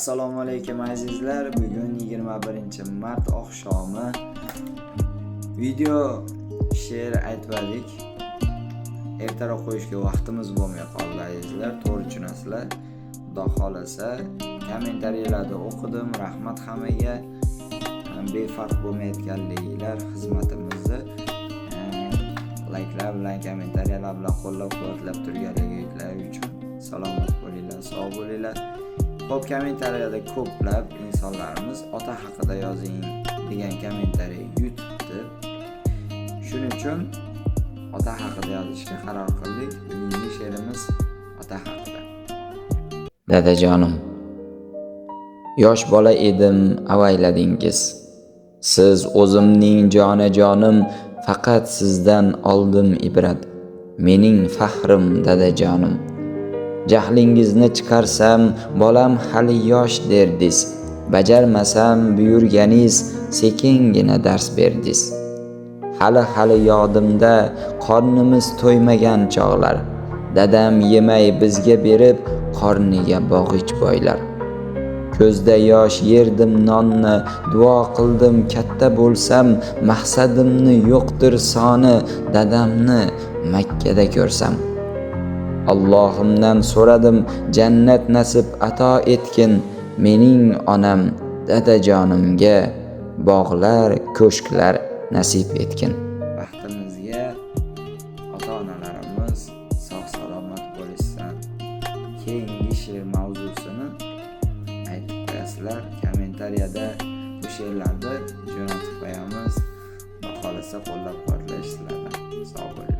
Assalomu alaykum, azizlar. Bugun 21-mart oqshomi. Video she'r aytmadik. Ertaroq qo'yishga vaqtimiz bo'lmay qoldi, azizlar. To'g'ri tushunasizlar. Xudo xolasa, kommentariyalarda o'qidim. Rahmat hammaga. Befarq bo'lmayotganliginglar, xizmatimizni layklar bilan, kommentariyalar bilan qo'llab-quvvatlab turganliginglar uchun salomat bo'linglar, sog' bo'linglar. Xo'p, kommentariyada ko'plab insonlarimiz "Ota haqida yozing" degan kommentariy yutibdi. Shuning uchun ota haqida yozishga qaror qildik. Bugungi she'rimiz ota haqida. Dadajonim, yosh bola edim, avayladingiz. Siz o'zimning jonajonim, faqat sizdan oldim ibrat. Mening faxrim, dadajonim. Jahlingizni chiqarsam, "Bolam hali yosh" derdiz. Bajarmasam buyurganiz, sekingina dars berdiz. Hali hali yodimda qornimiz to'ymagan chog'lar. Dadam yemay bizga berib, qorniga bog'ich boylar. Ko'zda yosh yerdim nonni, duo qildim katta bo'lsam, maqsadimni yo'qdir soni, dadamni Makkada ko'rsam. Allohimdan so'radim, jannat nasib ato etgin, mening onam dadajonimga bog'lar, ko'shklar nasib etgin. Baxtimizga ota-onalarimiz sog' salomat bo'lishsin. Keyingi she'r mavzusini aytib qo'yasizlar. Kommentariyada bu she'rlarni jo'natib qo'yamiz. Xudo xolasa, qo'llab-quvvatlash sizlardan. Sog' bo'linglar.